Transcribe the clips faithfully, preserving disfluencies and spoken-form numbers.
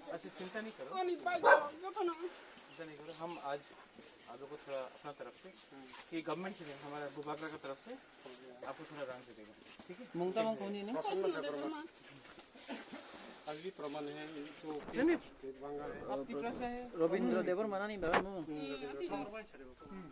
अच्छा, चिंता नहीं करो। चिंता नहीं करो, हम आज आप लोग को थोड़ा अपना तरफ से, कि गवर्नमेंट से नहीं, हमारा बुबागरा का तरफ से आपको थोड़ा राहत दे देगा, ठीक है? Mungta mang koni no? प्रसन्न देववर्मा। अभी प्रमाण है, जो नहीं, नहीं। आप तीसरा से है। रविंद्र देववर्मा ना नहीं बाबा मो? हम्म।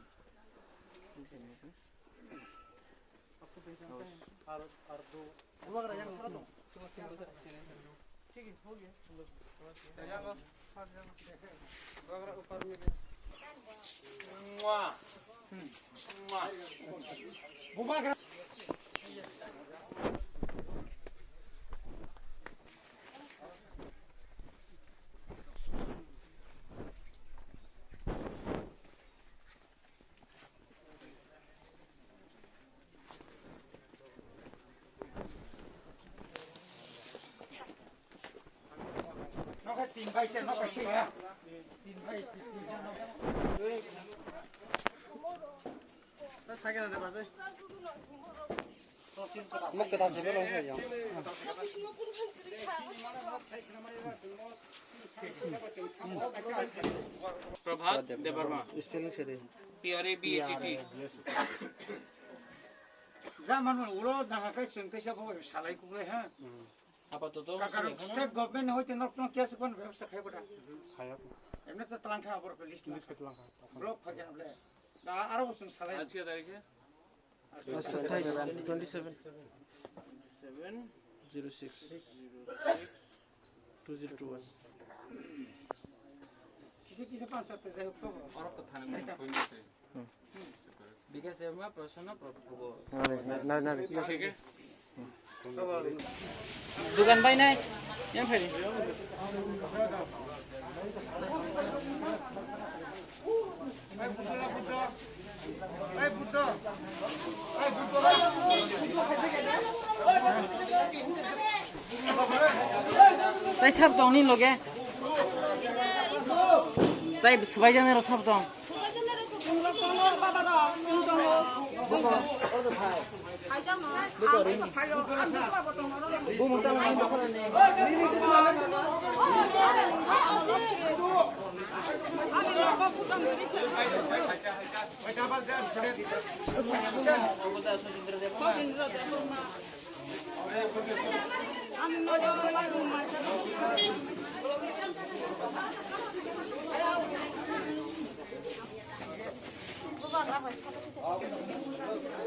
Prabhat Debbarma. Spelling seri. P R A B H E T. Zaman ulo dana kai chwng kaisa bo salai kuklai ha. Apatoto karon state government hoite nok nok kiya se kon byabostha khai boda. Khaya. Emne to tlang kha abor list. List ke tlang kha. Block phage ble. Da aro bo chwng salai. Ajke tarikhe? Athais, twenty seven. Seven. Zero six. Zero six. Two zero two one. Kisa kisa panchayat jai hok to. Oro ko thana mai koi ni se. Bikash Debbarma, Prasanna Prabhu. Na, na, na, na. Dugan bai nai. Yang phai. Tai sab tong ni loge. Tai swbai jani ro sab tong.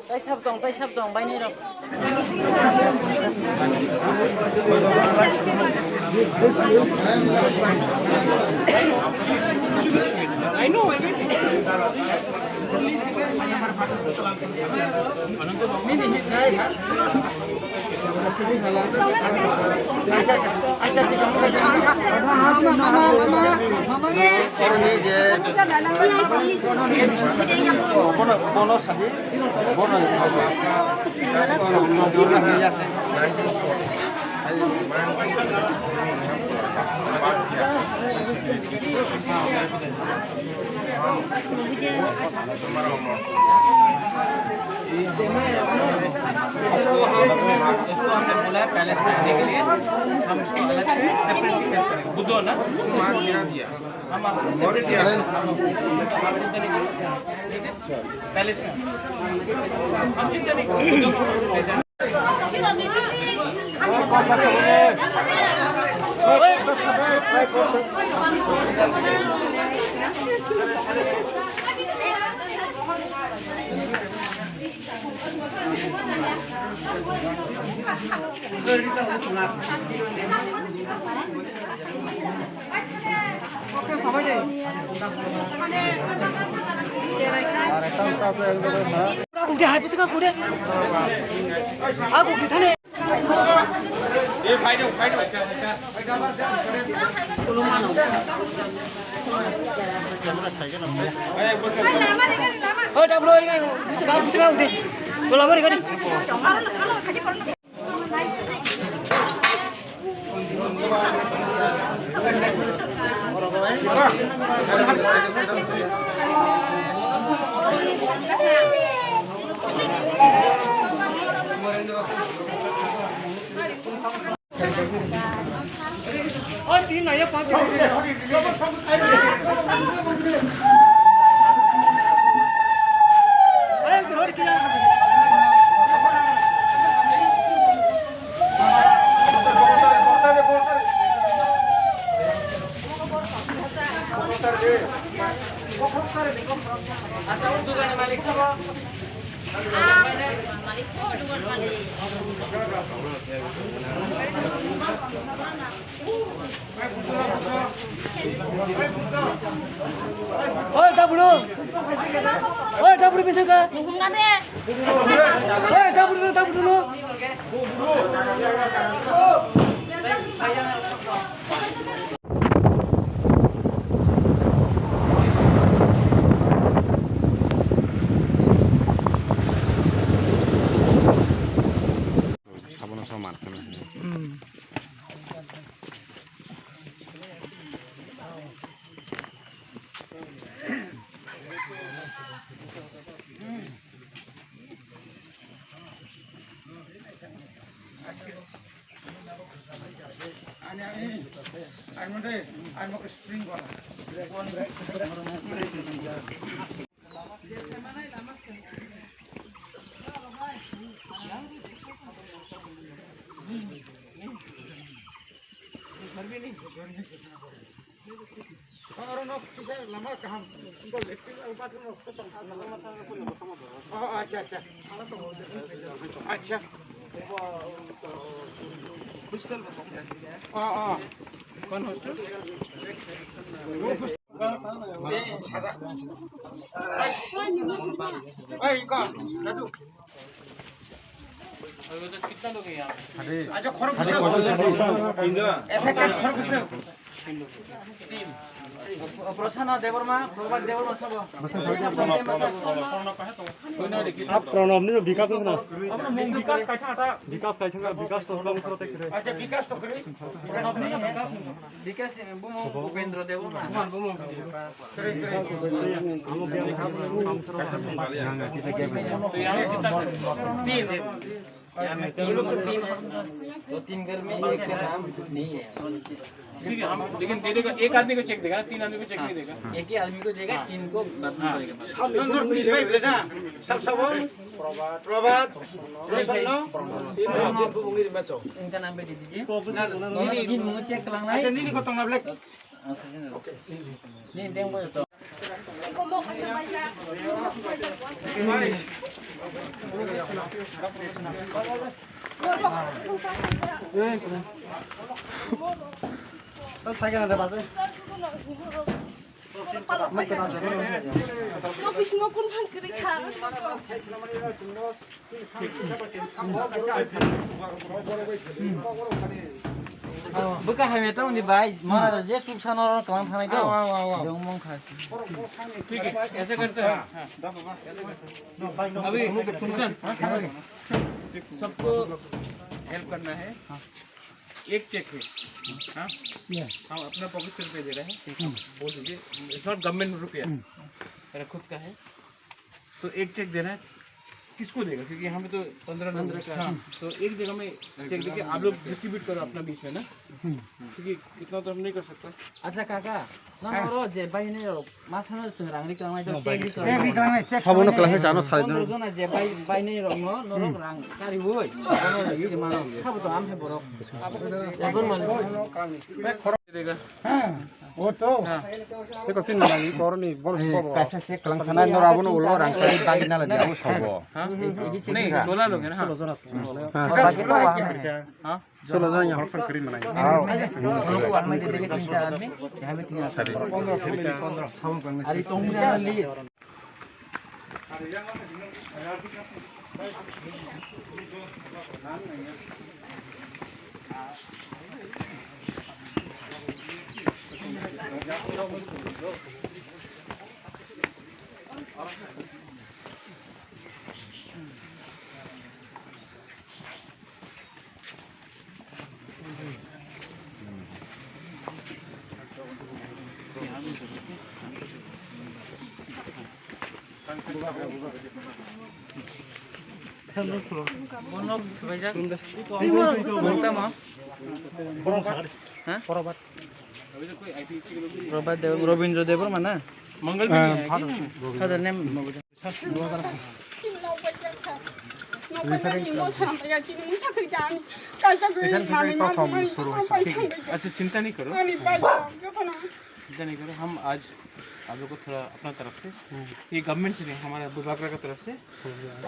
Tai sab tong, tai sab tong, bai nai rok. I know, I know. Oroni je bono, bono sadi, bono. इसको हम, इसको हमने बोला है पैलेस में आने के लिए, हम इसको अलग से सेपरेट, बुद्धो ना? हम आपको सेपरेट किया। पैलेस में। हम चिंता नहीं करो। Udah habis kan udah. Aku kita nih. Oi, tablo, oi, oi, bisa kau, bisa kau, deh. Bola, mari, mari. Oi, tabulu. Oi, tabulu, bisa ka? Oi, tabulu, tabulu. Sabono so man kheno. Ani, ani, ani mande, ani mo spring wala. Oro no kisa lama kaham. Engko electric bathroom rok tong. Oh, acha, acha. Acha. Oh, oh. Kon hostel? Hey, kon, dadu. अभी उधर कितना लोग हैं यहाँ पे? Acha, khorok bwswk. Affected khorok bwswk. Tin. Prasanna Debbarma, Prabhat Debbarma sabo. Ap Pranab ni Bikas na. Bikas kaithang, Bikas to holo. Acha, Bikas to kri. Bikas bumo Upendra Debbarma. Bumo. तो यहाँ कितना? तीन। ये लोग तो तीन। तो तीन घर में एक का नाम नहीं है। ठीक है, हम लेकिन दे देगा, एक आदमी को चेक देगा ना, तीन आदमी को चेक नहीं देगा। एक ही आदमी को देगा, तीन को बदलना पड़ेगा। अंदर तीन भाई बेटा, सब सब और प्रभात, प्रसन्न, तीन। इनका नाम भी दे दीजिए। ना, ना, नहीं, नहीं। Nini, nini ko tong na black. Bwkha hamya tongdi bai, mara je chuk sana oro kwlang thangnai to. Dong mong kha. ठीक है, ऐसे करते हैं। हाँ। अभी सुशांत, सबको हेल्प करना है। एक चेक है, हाँ, हम अपना पॉकेट से रुपये दे रहे हैं, बोल दीजिए, it's not government रुपया, मेरा खुद का है। तो एक चेक देना है, किसको देगा? क्योंकि यहाँ पे तो पंद्रह लोग हैं। हाँ, तो एक जगह में चेक देके आप लोग डिस्ट्रीब्यूट करो अपना बीच में ना, क्योंकि इतना तो हम नहीं कर सकता। Acha kaka, nang oro je bainai rok masano chwng rang ri kwlangnai to, chek ri kwlangnai. Sabono kwlangkhe chano sari. Pondro jona je bai-, bainai rok no norok rang kariui, bono ri mano. Sabo to amhe borok. Eko sin manani koroni bono bobo. Kaisa se kwlang sanai noro abono ulo rang kari tagi nala di abo sobo. नहीं, सोलह लोग हैं ना, हाँ। Solo jona ya. Solo jona ya. Bono swbaijak. Tamo? Ha? Prabhat Deb-, Robindra Debbarma na? Father name? এখান থেকে প্রথম শুরু হয়েছে। अच्छा, चिंता नहीं करो। चिंता नहीं करो, हम आज आप लोग को थोड़ा अपना तरफ से, ये गवर्नमेंट से नहीं, हमारा विभाग का तरफ से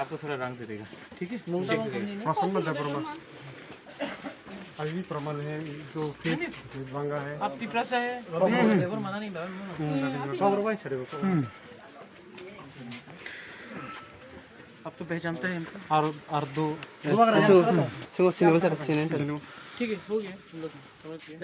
आपको थोड़ा रंग दे देगा, ठीक है? Check करेगा। प्रसन्न देबवर्मा। अभी प्रमाण है, जो केस मांगा है। आप तिपरा से है? खबर भाई छड़े को। आप तो पहचानते हैं इनको? और, और दो। ठीक है, हो गया, हम लोग समझ गए।